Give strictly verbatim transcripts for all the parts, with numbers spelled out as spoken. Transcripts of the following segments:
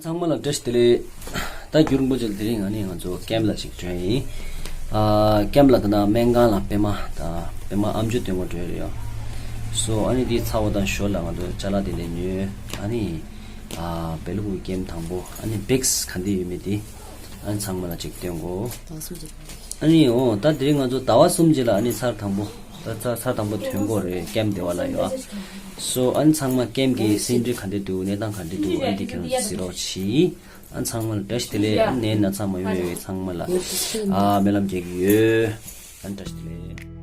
ཚང་མ་ལ་བཀྲ་ཤིས་བདེ་ལེགས། ད་རྒྱུན་རིང་པོ་ཅིག་དེ་རིང་ང་ནི་ང་ཚོ་ཀེམ་ལ་ཅིག་འགྲོ་ཡིན། ཨ་ཀེམ་ལ་ད་ན་སྨན་ཁང་ལ་པད་མ་ད་པད་མ་ཨམ་ཅོག་སྟོན་གོ་འགྲོ་ཡོད་ཡོད། སོ་ཨ་ནི་དེ་ཚ་བོ་དང་ཞོར་ལ་ང་ཚོ་ཅ་ལག་དེ་ལས་ཉོས། ཨ་ནི་ཨ་བེ་ལུ་གུ་ཀེམ་དང་པོ་ཨ་ནི་བེགས་ག་འདི་ཡོད་མེད་དེ་ཨ་ནི་ཚང་མ་ལ་ཅིག་སྟོན་གོ། ཨ་ནི་འོ་ད་དེ་རིང་ང་ཚོ་ཟླ་བ་གསུམ་རྗེས་ལ་ཨ་ནི་ཚར་དང་པོ། ད་ཚ་ཚ་དང་པོ་ཐོན་གོ་རེད་ཀེམ་དེ་བ་ལ་ཡོད། སོ་ཨ་ནི་ཚང་མ་ཀེམ་གི་ཟིན་བྲིས་ག་འདྲ་འདུག་གནས་སྟངས་ག་འདྲ་འདུག་ཨ་ནི་དེ་ཁྱོད་རང་གཟིགས་རོགས་གྱིས། ཨ་ནི་ཚང་མ་ལ་བཀྲ་ཤིས་བདེ་ལེགས། ཨ་ནི་ན་ཚ་མ་ཡོང་བའི་ཚང་མ་ལ་ཨ་སྨོན་ལམ་རྒྱག་གི་ཡོད། ཨ་ནི་བཀྲ་ཤིས་བདེ་ལེགས།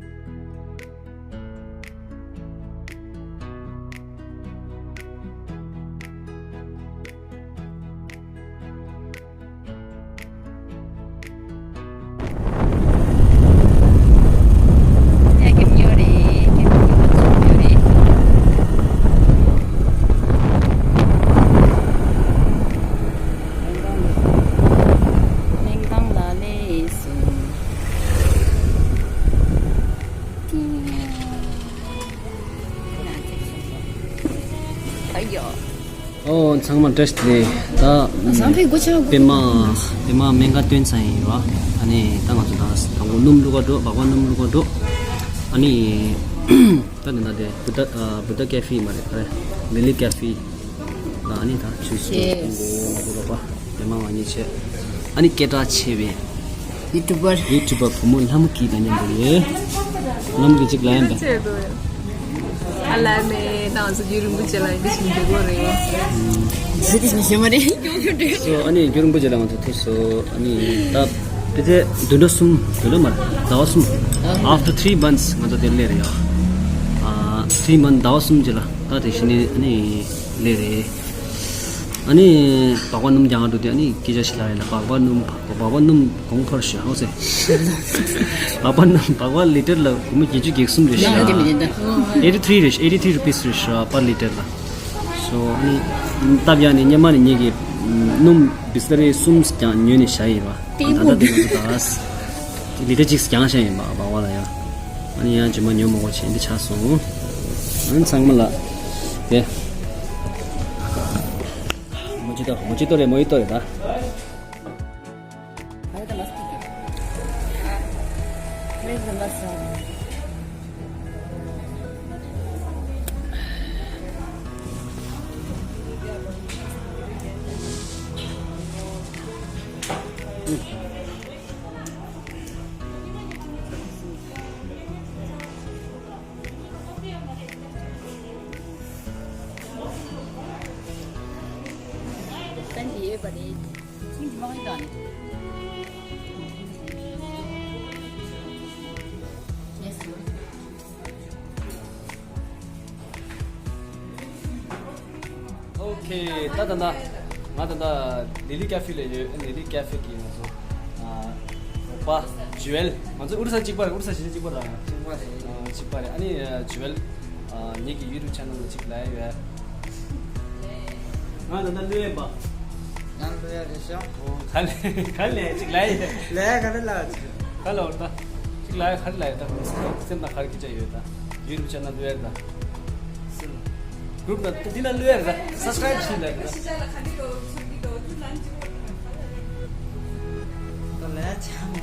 ཨོ་ཚང་མ་བཀྲ་ཤིས་བདེ་ལེགས། ད་པད་མ་པད་མ་སྨན་ཁང་ཐོན་ཚར་ཡིན་ར། ཨ་ནི་ད་ང་ཚོ་ད་དང་པོ་སྣུམ་བླུག་ག་འགྲོ། སྦག་སྦག་སྣུམ་བླུག་ག་འགྲོ། ཨ་ནི་ད་འདི་ན་དེ་བུ་ད་བུ་ད་ཀེ་ཧྥེ་མ་རེད་ཨ་རེད་ལི་ལི་ཀེ་ཧྥེ་ལ་ཨ་ནི་ད་ཆུ་སུ་ང་ཚོ་རོགས་པ་པད་མ་ང་གཉིས་བྱས། ཨ་ནི་སྐད་གྲགས་ཆེ་བའི་ཡུ་ཊུ་བར་ཡུ་ཊུ་བར་བུ་མོ་ལྷ་མོ་སྐྱིད་དང་མཉམ་དུ་ཡོད། ལྷ་མོ་སྐྱིད་ཅིག་ལ་ཡིན་པས། ཨ་ལ་མེ་ད་ང་ཚོ་རྒྱུན་རིང་པོ་བྱས་ལ་ཡིན་དེ་བཞིན་འགྲོ་གི་རེད། ཟི་དེ་བཞིན་ཞེ་མ་རེད། སོ་ཨ་ནི་རྒྱུན་རིང་པོ་བྱས་ལ་ང་ཚོ་ཐུག་སོ། ཨ་ནི་ད་དེ་ཚེ་བདུན་ཕྲག་གསུམ་བདུན་ཕྲག་མ་རེད་ཟླ་བ་གསུམ། After three months ང་ཚོ་དེར་སླེབས་རེད་ཡ། ཨ་three months ཟླ་བ་གསུམ་བྱས་ལ་ད་དེ་བཞིན་ཨ་ནི་སླེབས་རེད། ཨ་ནི་སྦག་སྦག་སྣུམ་རྒྱག་འགྲོ་དུས་ཨ་ནི་སྐད་ཆ་ཞིག་ལབ་ཡིན་ན་སྦག་སྦག་སྣུམ་སྦག་སྦག་སྣུམ་གོང་འཕར་ཞེ་ཧོ་ཟེར། སྦག་སྦག་སྣུམ་སྦག་སྦག་ལི་ཊར་ལ་སྒོར་མོ་བརྒྱད་ཅུ་བརྒྱད་གསུམ་རེད་ཤག་ཡང་དེ་མི་ཉན་ད། ཨེ་ཊི་ཐི་རི་རེད་ཤག་ཨེ་ཊི་ཐི་རུ་པི་སི་རེད་ཤག་པར་ལི་ཊར་ལ། སོ་ཨ་ནི་སྟབས་ཡག་ནི་སྔོན་མ་ནས་ངེད་ཀྱིས་སྣུམ་བི་སི་ལ་རི་གསུམ་ཀྱང་ཉོས་ནས་བཞག་ཡིན་པ། ད་ལྟ་དེ་ང་ཚོ་ད་ལི་ཊར་གཅིག་བརྒྱངས་བཞག་ཡིན་པ་སྦག་སྦག་ལ་ཡ། ཨ་ནི་ཡང་རྗེས་མ་ཉོ་མ་དགོས་བྱས་འདི་ཆགས་སོང་། ཨ་ནི་ཚང་མ་ལ་དེ། མོ་ཅི་ཏོ་མོ་ཅི་ཏོ་རེད་མོ་ཡི་ཏོ་རེད་ད། ཨོ་ཁེ། ད་ད་ད་ང་ད་ད་ལི་ལི་ཀ་ཧྥེ་ལ་ཡོད། ལི་ལི་ཀ་ཧྥེ་གི་ང་ཚོ་ཨ་རོགས་པ་ཇུ་ཨེལ། ང་ཚོ་ཨོ་རི་ས་གཅིག་པ་རེད། ཨོ་རི་ས་གཞིས་ཆགས་གཅིག་པ་རེད། གཅིག་པ་རེད། ཨ་གཅིག་པ་རེད། ཨ་ནི་ཨ་ཇུ་ཨེལ་ཨ་ངེད་ཀྱི་ཡུ་ཊུབ་ཆེ་ནལ་ལ་གཅིག་ལབ་ཡོད། ང་ད་ད་ལོས་ཡིན་པ། ང་ལོས་ཡ་རེད་ཤག་ཨོ་ག་ལེ་ག་ལེ་གཅིག་ལབ་ཡོད། ལས་ག་རེ་ལབ་ཅིག་ག་ལེ་འོར་ད། གཅིག་ལབ་ཡོད་ག་རེ་ལབ་ཡོད་ད། སེམས་ནང་ག་རེ་སྐད་ཆ་ཡོད་ད། ཡུ་ཊུབ་ཆེ་ནལ་ལོས་ཡ་རེད་ད། གུ་རུབ་ལ་འདི་ལ་ལོས་ཡ་རེད་ད། སབ་སི་ཀ་རེབ་བྱེད་ལ་རེད་ད། ད་ལས་ཆ་མི་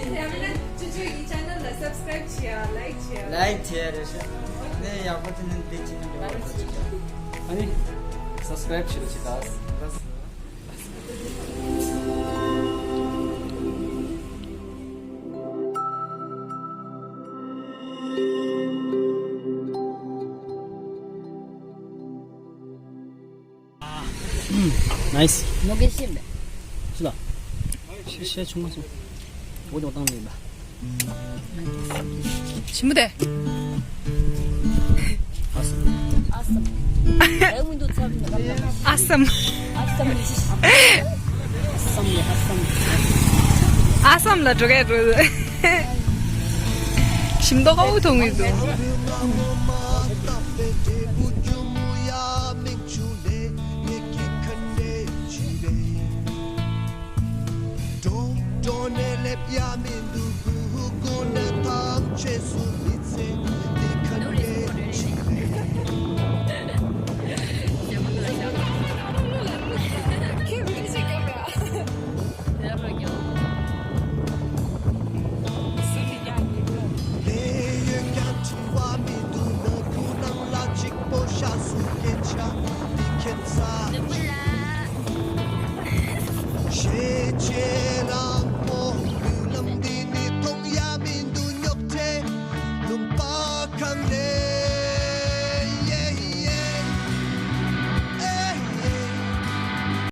ཡང་མིན་ན་ཅོ་ཅོ་ཡི་ཆེ་ནལ་ལ་སབ་སི་ཀ་རེབ་བྱེད་ཡ། ལའིཀ་བྱེད་ཡ། ལའིཀ་བྱེད་ཡ་རེད་ཤག་ཨ་ནི་ཡག་པོ་དེ་ནི་འདི་བྱེད་ནི་འགྲོ་བ་རེད་ཤག་ཨ་ནི་སབ་སི་ཀ་རེབ་བྱེད་རོགས་བྱེད་ད། Nice. ནོ་གེ་ཤིམ་བེ། ཤི་ལ། ཤི་ཤི་ཆུང་མ་སོང་། འོ་ཅོག་བཏང་ལེ་ལ། ཤི་མུ་དེ། ཨ་སམ། ཨ་སམ། ཨ་སམ། ཨ་སམ་ལ་འགྲོ་གས་འགྲོ། ཞིམ་མདོག་ཁ་པོ་མཐོང་གི་འདུག